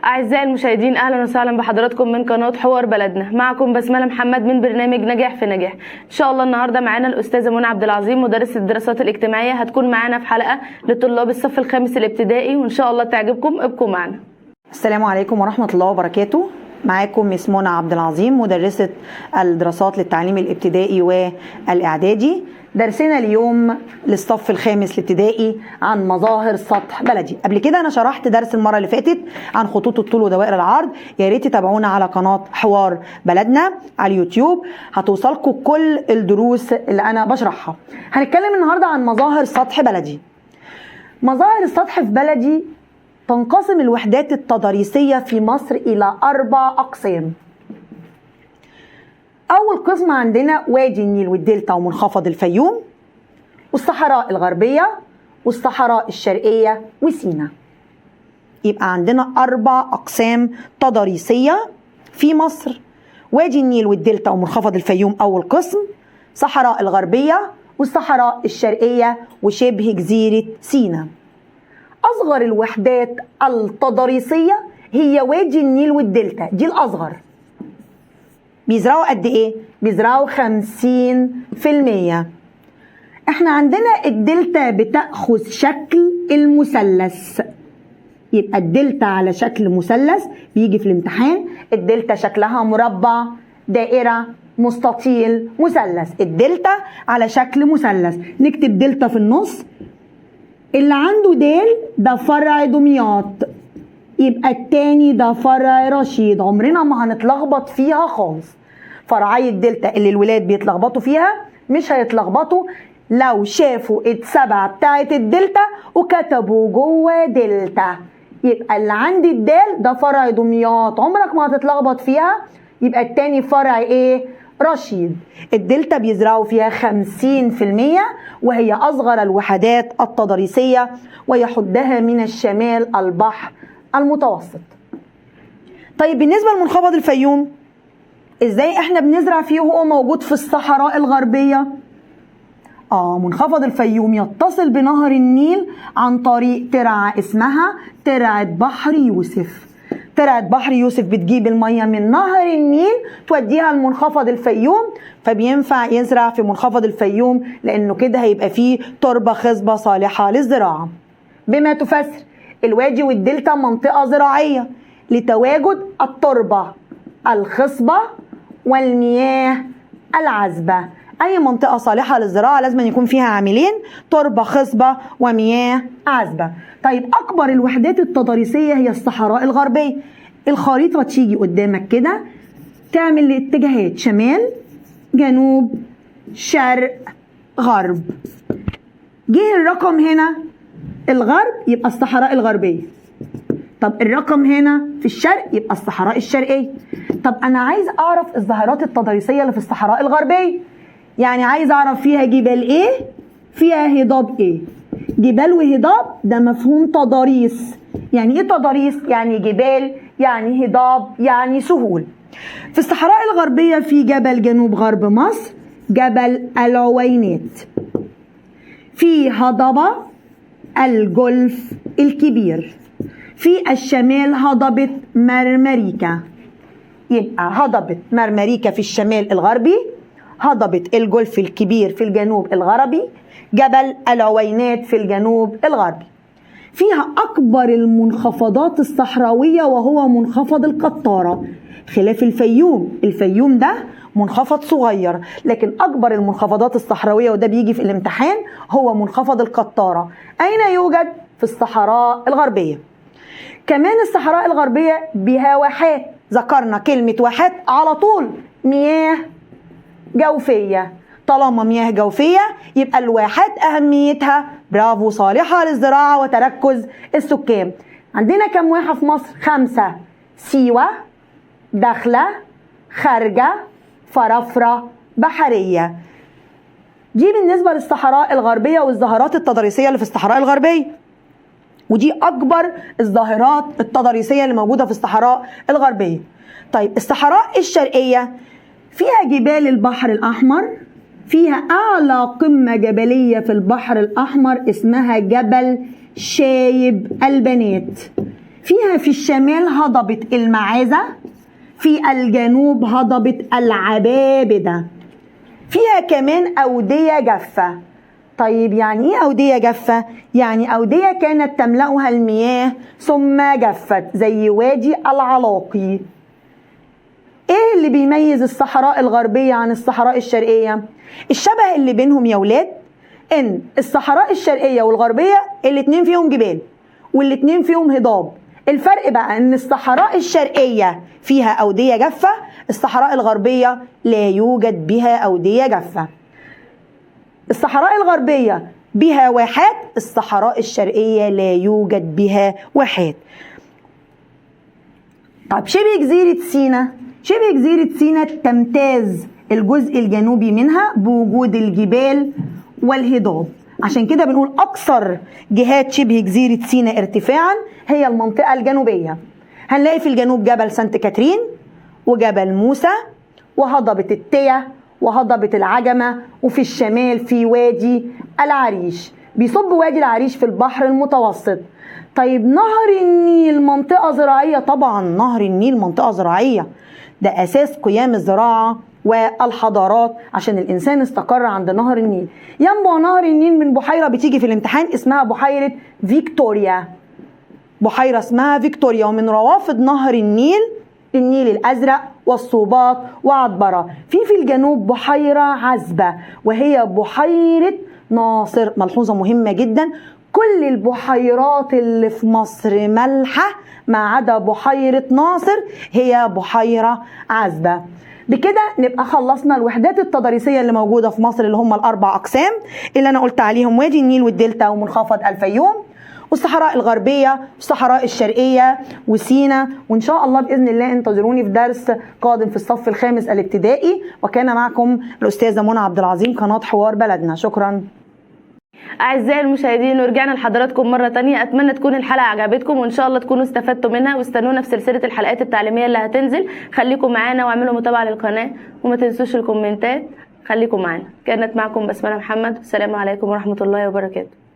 أعزائي المشاهدين، أهلا وسهلا بحضراتكم من قناة حوار بلدنا. معكم بسملة محمد من برنامج نجاح في نجاح. إن شاء الله النهاردة معانا الأستاذة منى عبد العظيم مدرسة الدراسات الاجتماعية، هتكون معانا في حلقة لطلاب الصف الخامس الابتدائي، وإن شاء الله تعجبكم. ابقوا معنا. السلام عليكم ورحمة الله وبركاته. معاكم مس منى عبد العظيم مدرسة الدراسات للتعليم الابتدائي والإعدادي. درسنا اليوم للصف الخامس الابتدائي عن مظاهر سطح بلدي. قبل كده أنا شرحت درس المرة اللي فاتت عن خطوط الطول ودوائر العرض. يا ريت تتابعونا على قناة حوار بلدنا على اليوتيوب، هتوصلكم كل الدروس اللي أنا بشرحها. هنتكلم النهاردة عن مظاهر سطح بلدي. مظاهر السطح في بلدي تنقسم الوحدات التضاريسية في مصر إلى 4 أقسام. أول قسم عندنا وادي النيل والدلتا ومنخفض الفيوم، والصحراء الغربية والصحراء الشرقية وسينا. يبقى عندنا 4 أقسام تضاريسية في مصر: وادي النيل والدلتا ومنخفض الفيوم أول قسم، صحراء الغربية والصحراء الشرقية وشبه جزيرة سينا. أصغر الوحدات التضاريسية هي وادي النيل والدلتا، دي الأصغر. بيزرعوا قد إيه؟ بيزرعوا 50%. إحنا عندنا الدلتا بتأخذ شكل المثلث، يبقى الدلتا على شكل مثلث، بيجي في الامتحان الدلتا شكلها مربع، دائرة، مستطيل، مثلث. الدلتا على شكل مثلث، نكتب دلتا في النص. اللي عنده دال ده فرع دمياط، يبقى التاني ده فرع رشيد. عمرنا ما هنتلخبط فيها خالص. فرعي الدلتا اللي الولاد بيتلخبطوا فيها مش هيتلخبطوا لو شافوا السبعة بتاعت الدلتا وكتبوا جوه دلتا. يبقى اللي عندي الدال ده فرع دمياط، عمرك ما هتتلخبط فيها. يبقى التاني فرع ايه؟ رشيد. الدلتا بيزرعوا فيها 50% وهي أصغر الوحدات التضاريسية، ويحدها من الشمال البحر المتوسط. طيب بالنسبة لمنخفض الفيوم، ازاي احنا بنزرع فيه وهو موجود في الصحراء الغربية؟ منخفض الفيوم يتصل بنهر النيل عن طريق ترعة اسمها ترعة بحر يوسف. ترعة بحر يوسف بتجيب المية من نهر النيل توديها لمنخفض الفيوم، فبينفع يزرع في منخفض الفيوم لأنه كده هيبقى فيه تربة خصبة صالحة للزراعة. بما تفسر الوادي والدلتا منطقة زراعية لتواجد التربة الخصبة والمياه العذبة. أي منطقة صالحة للزراعة لازم يكون فيها عاملين: تربة خصبة ومياه عذبة. طيب أكبر الوحدات التضاريسية هي الصحراء الغربية. الخريطة تيجي قدامك كده، تعمل الاتجاهات شمال، جنوب، شرق، غرب. جه الرقم هنا الغرب يبقى الصحراء الغربية. طب الرقم هنا في الشرق يبقى الصحراء الشرقية. طب أنا عايز أعرف الظاهرات التضاريسية اللي في الصحراء الغربية، يعني عايز أعرف فيها جبال إيه، فيها هضاب إيه. جبال وهضاب ده مفهوم تضاريس. يعني إيه تضاريس؟ يعني جبال، يعني هضاب، يعني سهول. في الصحراء الغربية في جبل جنوب غرب مصر، جبل العوينات. في هضبة الجولف الكبير. في الشمال هضبة مرمريكا. يبقى هضبة مرمريكا في الشمال الغربي، هضبة الجولف الكبير في الجنوب الغربي، جبل العوينات في الجنوب الغربي. فيها أكبر المنخفضات الصحراوية وهو منخفض القطارة، خلاف الفيوم. الفيوم ده منخفض صغير، لكن أكبر المنخفضات الصحراوية وده بيجي في الامتحان هو منخفض القطارة. أين يوجد؟ في الصحراء الغربية. كمان الصحراء الغربية بها واحات، ذكرنا كلمة واحات على طول، مياه جوفية. طالما مياه جوفية يبقى الواحات أهميتها برافو صالحة للزراعة وتركز السكان. عندنا كم واحة في مصر؟ 5: سيوة، دخلة، خارجة، فرافرة، بحرية. دي بالنسبة للصحراء الغربية والظاهرات التضاريسية اللي في الصحراء الغربية، ودي أكبر الظاهرات التضاريسية اللي موجودة في الصحراء الغربية. طيب الصحراء الشرقية فيها جبال البحر الأحمر، فيها أعلى قمة جبلية في البحر الأحمر اسمها جبل شايب البنات. فيها في الشمال هضبة المعازة، في الجنوب هضبة العبابدة. فيها كمان أودية جافة. طيب يعني إيه أودية جافة؟ يعني أودية كانت تملأها المياه ثم جفت، زي وادي العلاقي. إيه اللي بيميز الصحراء الغربية عن الصحراء الشرقية؟ الشبه اللي بينهم يا ولاد إن الصحراء الشرقية والغربية الاتنين فيهم جبال والاتنين فيهم هضاب. الفرق بقى إن الصحراء الشرقية فيها أودية جافة، الصحراء الغربية لا يوجد بها أودية جافة. الصحراء الغربية بها واحات، الصحراء الشرقية لا يوجد بها واحات. طب شبه جزيرة سيناء، شبه جزيرة سيناء تمتاز الجزء الجنوبي منها بوجود الجبال والهضاب، عشان كده بنقول أكثر جهات شبه جزيرة سيناء ارتفاعا هي المنطقة الجنوبية. هنلاقي في الجنوب جبل سانت كاترين وجبل موسى وهضبة التية وهضبة العجمة، وفي الشمال في وادي العريش. بيصب وادي العريش في البحر المتوسط. طيب نهر النيل منطقة زراعية، طبعا نهر النيل منطقة زراعية، ده أساس قيام الزراعة والحضارات عشان الإنسان استقر عند نهر النيل. ينبع نهر النيل من بحيرة بتيجي في الامتحان اسمها بحيرة فيكتوريا، بحيرة اسمها فيكتوريا. ومن روافد نهر النيل النيل الأزرق والصوباط وعطبرة. في الجنوب بحيرة عذبة وهي بحيرة ناصر. ملحوظة مهمة جدا، كل البحيرات اللي في مصر مالحة ما عدا بحيرة ناصر هي بحيرة عذبة. بكده نبقى خلصنا الوحدات التضاريسية اللي موجودة في مصر اللي هم الأربع أقسام اللي أنا قلت عليهم: وادي النيل والدلتا ومنخفض الفيوم والصحراء الغربية والصحراء الشرقية وسينا. وإن شاء الله بإذن الله انتظروني في درس قادم في الصف الخامس الابتدائي. وكان معكم الأستاذة منى عبد العظيم، قناة حوار بلدنا. شكرا. أعزائي المشاهدين، ورجعنا لحضراتكم مرة تانية. أتمنى تكون الحلقة عجبتكم وإن شاء الله تكونوا استفدتوا منها، واستنونا في سلسلة الحلقات التعليمية اللي هتنزل. خليكم معانا واعملوا متابعة للقناة وما تنسوش الكومنتات. خليكم معانا. كانت معكم بسملة محمد، والسلام عليكم ورحمة الله وبركاته.